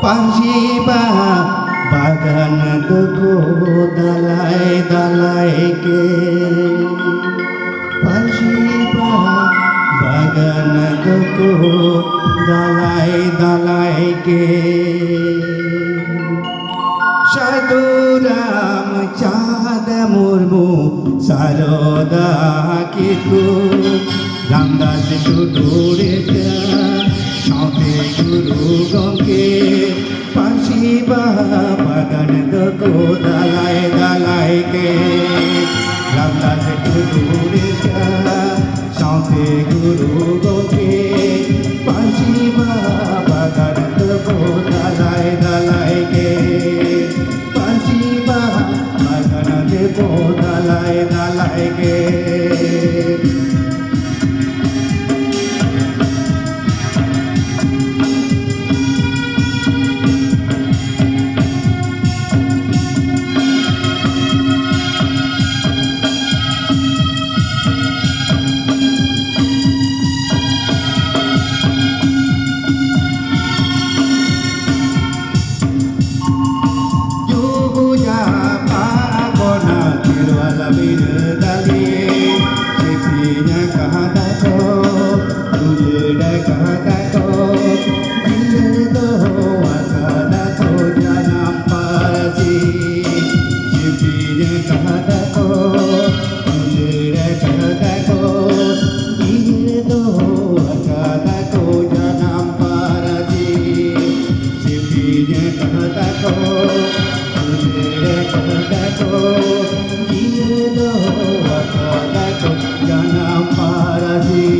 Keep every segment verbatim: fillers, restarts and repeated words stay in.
ᱯᱟᱹᱧᱪᱤ ᱵᱟᱦᱟ ᱵᱟᱜᱟᱱ ᱫᱚᱠᱚ ᱫᱟᱞᱟᱭ ᱫᱟᱞᱟᱭ ᱠᱮ᱾ ᱯᱟᱹᱧᱪᱤ ᱵᱟᱦᱟ ᱵᱟᱜᱟᱱ ᱫᱚᱠᱚ ᱫᱟᱞᱟᱭ ᱫᱟᱞᱟᱭ ᱠᱮ᱾ ᱥᱟᱹᱫᱷᱩ ᱨᱟᱢᱪᱟᱸᱫᱽ ᱢᱩᱨᱢᱩ ᱥᱟᱨᱚᱫᱟ ᱠᱤᱥᱠᱩ, ᱨᱟᱢᱫᱟᱥ ᱴᱩᱰᱩ ᱨᱮ ᱥᱟᱶᱛᱮ ᱜᱩᱨᱩ ᱜᱚᱢᱠᱮ᱾ ᱯᱟᱹᱧᱪᱤ ᱵᱟᱦᱟ ᱵᱟᱜᱟᱱ ᱫᱚᱠᱚ ᱫᱟᱞᱟᱭ ᱫᱟᱞᱟᱭ ᱠᱮ᱾ ᱨᱟᱢᱫᱟᱥ ᱴᱩᱰᱩ ᱨᱮ ᱥᱟᱶᱛᱮ ᱜᱩᱨᱩ ᱜᱚᱢᱠᱮ᱾ ᱯᱟᱹᱧᱪᱤ ᱵᱟᱦᱟ ᱵᱟᱜᱟᱱ ᱫᱚᱠᱚ ᱫᱟᱞᱟᱭ ᱫᱟᱞᱟᱭ ᱠᱮ᱾ ᱯᱟᱹᱧᱪᱤ ᱵᱟᱦᱟ ᱵᱟᱜᱟᱱ ᱫᱚᱠᱚ ᱫᱟᱞᱟᱭ ᱫᱟᱞᱟᱭ ᱠᱮ᱾ ᱡᱩᱜᱩᱡᱟ ᱯᱟᱨᱜᱚᱱᱟ ᱛᱤᱨᱣᱟᱞᱟ ᱵᱤᱨᱟᱹᱫᱟᱞᱤ, ᱥᱤᱯᱤᱧ ᱟᱠᱟᱫᱟ ᱠᱚ, ᱫᱩᱞᱟᱹᱲ ᱟᱠᱟᱫᱟ ᱠᱚ, ᱡᱤᱭᱟᱹᱲ ᱫᱚᱦᱚ ᱟᱠᱟᱫᱟ ᱠᱚ ᱡᱟᱱᱟᱢ ᱯᱟᱹᱨᱥᱤ᱾ ᱥᱤᱯᱤᱧ ᱟᱠᱟᱫᱟ ᱠᱚ, ᱫᱩᱞᱟᱹᱲ ᱟᱠᱟᱫᱟ ᱠᱚ, ᱡᱤᱭᱟᱹᱲ ᱫᱚᱦᱚ ᱟᱠᱟᱫᱟ ᱠᱚ ᱡᱟᱱᱟᱢ ᱯᱟᱹᱨᱥᱤ᱾ ᱥᱤᱯᱤᱧ ᱟᱠᱟᱫᱟ ᱠᱚ, ᱫᱩᱞᱟᱹᱲ ᱟᱠᱟᱫᱟ ᱠᱚ, ᱡᱤᱭᱟᱹᱲ ᱫᱚᱦᱚ ᱟᱠᱟᱫᱟ ᱠᱚ ᱡᱟᱱᱟᱢ ᱯᱟᱹᱨᱥᱤ᱾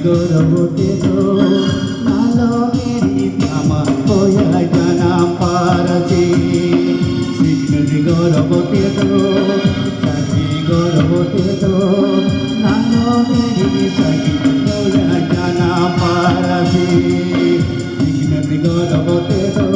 ᱜᱚᱨᱚᱵ ᱛᱮᱫᱚ ᱱᱟᱞᱚ ᱜᱤᱰᱤ ᱛᱟᱢᱟ ᱵᱚᱭᱦᱟ ᱡᱟᱱᱟᱢ ᱯᱟᱹᱨᱥᱤ᱾ ᱥᱤᱠᱷᱱᱟᱹᱛ ᱜᱚᱨᱚᱵ ᱛᱮᱫᱚ, ᱪᱟᱹᱠᱨᱤ ᱜᱚᱨᱚᱵ ᱛᱮᱫᱚ ᱱᱟᱞᱚ ᱜᱤᱰᱤ ᱥᱟᱹᱠᱷᱤ ᱵᱚᱭᱦᱟ ᱡᱟᱱᱟᱢ ᱯᱟᱹᱨᱥᱤ᱾ ᱥᱤᱠᱷᱱᱟᱹᱛ ᱜᱚᱨᱚᱵ ᱛᱮᱫᱚ